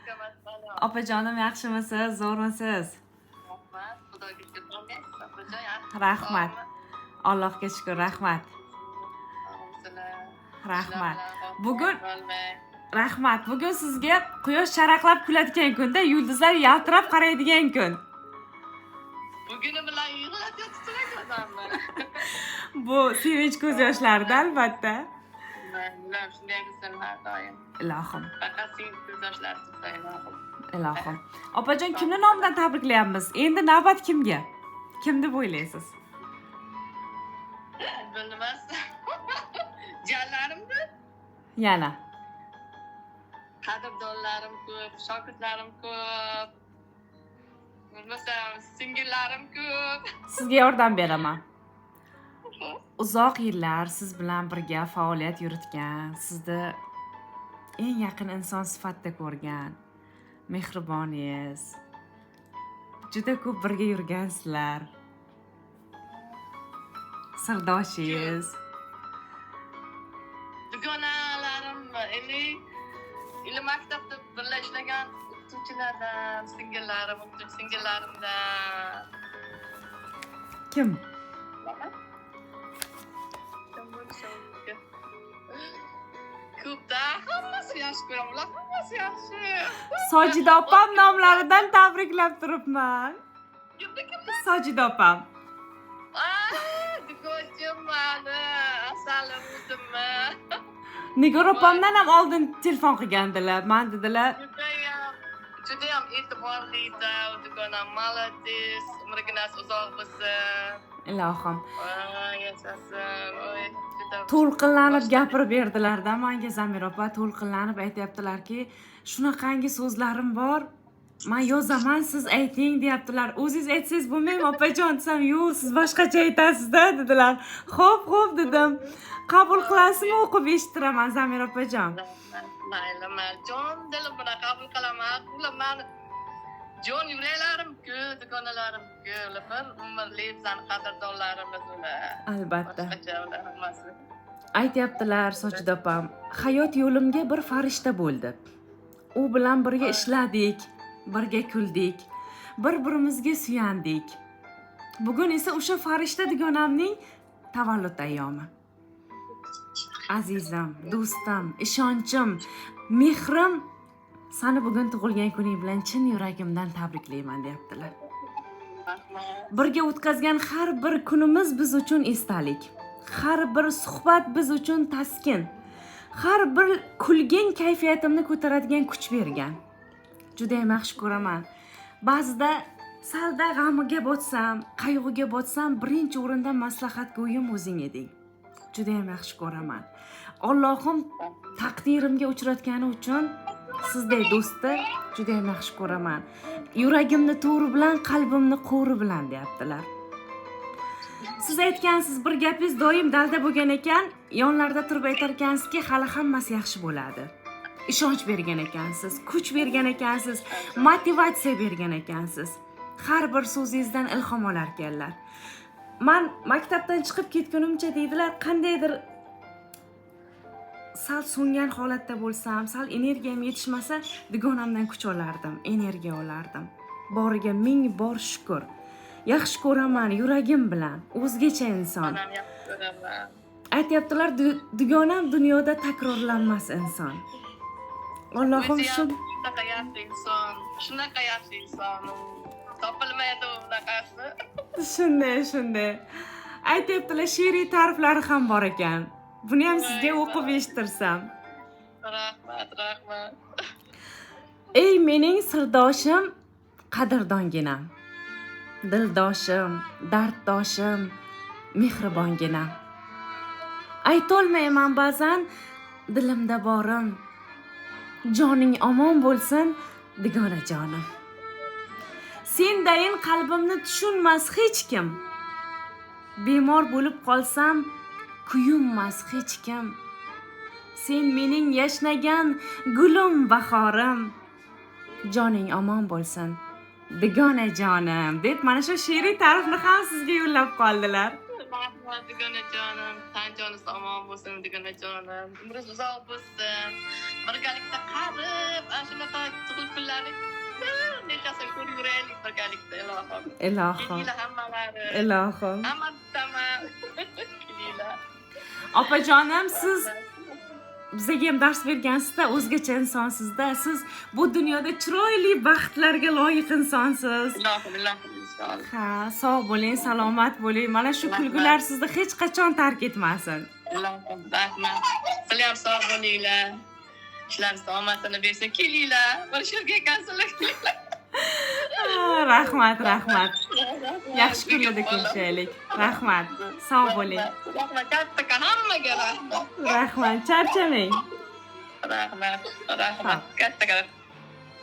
Alaykum assalom. Opajonim, yaxshimisiz, zo'rmisiz? Rahmat, Xudoga shukur. Qandaysiz, opajon? Yaxshimisiz? Rahmat. Allohga shukur, rahmat. Sog'misizlar? Rahmat. Ishlar bilan bo'lmay. Rahmat. Bugun sizga quyosh charaqlab kuladigan kunda, yulduzlar yaltirab qaraydigan kun. Buguni bilan yig'latayapsizlar odamni. Bu sevinch ko'z yoshlarida, albatta. Bilam, shunday qilsin har doim. Ilohim. Faqat sevinch ko'z yoshlari chiqsa, ilohim. Ilohim. Opajon, kimni nomidan tabriklayapmiz? Endi navbat kimga? Kim deb o'ylaysiz? Bilmas. Jiyanlarimmi? Yana. Qadrdonlarim ko'p, shogirdlarim ko'p. Bilmasam, singillarim ko'p. Sizga yordam beraman. Uzoq yillar siz bilan birga faoliyat yuritgan, sizni eng yaqin inson sifatida ko'rgan, mehriboningiz, juda ko'p birga yurgansizlar, sirdoshingiz. Dugonalarim ili maktabda birga ishlagan o'qituvchilardan, singillarim, o'qituvchi singillarimdan. Kim? Kim bo'lishi mumkin? Ko'pda, hammasi yaxshi ko'raman, ular hammasi yaxshi. Sojida opam nomlaridan tabriklab turibman. Kimni, kimni? Sojida opam. Ah, dugonchim mani, asalim o'zimmi. Nigor opamdan ham oldin telefon qilgandilar. Man dedilar, Judayam, judayam e'tiborlida u dugonam, молодец, umriginasi uzoq bo'lsin. Ilohim. Voy, yashasin. Oy, juda To'lqinlanib gapirib berdilarda manga Zamira opa, to'lqinlanib aytyaptilarki, shunaqangi so'zlarim bor, man yozaman, siz ayting, deyaptilar. O'zingiz aytsangiz bo'lmaymi, opajon, desam, yo'q, siz boshqacha aytasizda, dedilar. Xo'p, xo'p, dedim. Qabul qilasizmi, o'qib eshittiraman, Zamira opajon. Mayli, mayli, jon dilim bilan qabul qilaman. Ular mani jon yuraklarim-ku, dugonalarim-ku. Ular bir umrli bizani qadrdonlarimiz ular. Albatta. Boshqacha ular hammasi. Aytyaptilar Sojida opam: hayot yo'limga bir farishta bo'ldi. U bilan birga ishladik, birga kuldik, bir birimizga suyandik. Bugun esa o'sha farishta dugonamning tavallud ayyomi. Azizim, do'stim, ishonchim, mehrim, sani bugun tug'ilgan kuning bilan chin yuragimdan tabriklayman, deyaptilar. Rahmat. Birga o'tkazgan har bir kunimiz biz uchun esdalik, har bir suhbat biz uchun taskin, har bir kulging kayfiyatimni ko'taradigan kuch bergan. Judayam yaxshi ko'raman. Ba'zida salda g'amiga botsam, qayg'uga botsam, birinchi o'rinda maslahatgo'yim o'zing eding. Judayam yaxshi ko'raman. Ollohim taqdirimga uchratgani uchun sizday do'stni judayam yaxshi ko'raman, yuragimni to'ri bilan, qalbimni qo'ri bilan, deyaptilar. Siz aytgansiz, bir gapingiz doim dalda bo'lgan ekan, yonlarida turib aytar ekansizki, hali hammasi yaxshi bo'ladi. Ishonch bergan ekansiz, kuch bergan ekansiz, motivatsiya bergan ekansiz. Har bir so'zingizdan ilhom olar ekanlar. Man maktabdan chiqib ketgunimcha, deydilar, qandaydir sal so'ngan holatda bo'lsam, sal energiyam yetishmasa, dugonamdan kuch olardim, energiya olardim. Boriga ming bor shukur. Yaxshi ko'raman yuragim bilan, o'zgacha inson. Man ham yaxshi ko'raman. Aytyaptilar, dugonam dunyoda takrorlanmas inson. Allohim O'zi shu ham shunaqa yaxshi inson, shunaqa yaxshi inson. Topilmaydi unaqasi. Shunday. Aytyaptilar, she'riy ta'riflari ham bor ekan. Buni ham sizga o'qib eshittirsam. Rahmat, rahmat. Ey mening sirdoshim, qadrdonginam, dildoshim, darddoshim, mehribonginam. Aytolmayman ba'zan dilimda borim. Joning omon bo'lsin, dugonajonim. Sendayin qalbimni tushunmas hech kim. Bemor bo'lib qolsam, kuyunmas hech kim. Sen mening yashnagan gulim, bahorim. Joning omon bo'lsin, dugonajonim, deb mana shu she'riy ta'rifni ham sizga yo'llab qoldilar. Rahmat, dugonajonim. Tan joningiz omon bo'lsin, dugonajonim. Umringiz uzoq bo'lsin. Birgalikda qarib, ana shunaqa tug'ilib. kunlarni bir nechasini ko'rib yuraylik birgalikda, ilohim. Ilohim. Kelinglar hammalari. Ilohim. Hamma tamam. Kelinglar. Opajonim, siz bizaga ham dars bergansizda, o'zgacha insonsizda. Siz bu dunyoda chiroyli baxtlarga loyiq insonsiz. Ilohim, ilohim, inshaalloh. Ha, sog' bo'ling, salomat bo'ling. Mana shu Rahmat. kulgular sizni hech qachon tark etmasin. Ilohim, rahmat. Sizlar ham sog' bo'linglar. Ishlaringizni omadini bersin. Kelinglar. Bir shu yerga ekansizlar, kelinglar. Ha, rahmat, rahmat. Yaxshi kunlarda ko'rishaylik. Rahmat, sog' bo'ling. Rahmat, kattakon hammaga rahmat. Rahmat, charchamang. Rahmat, rahmat. Kattakon.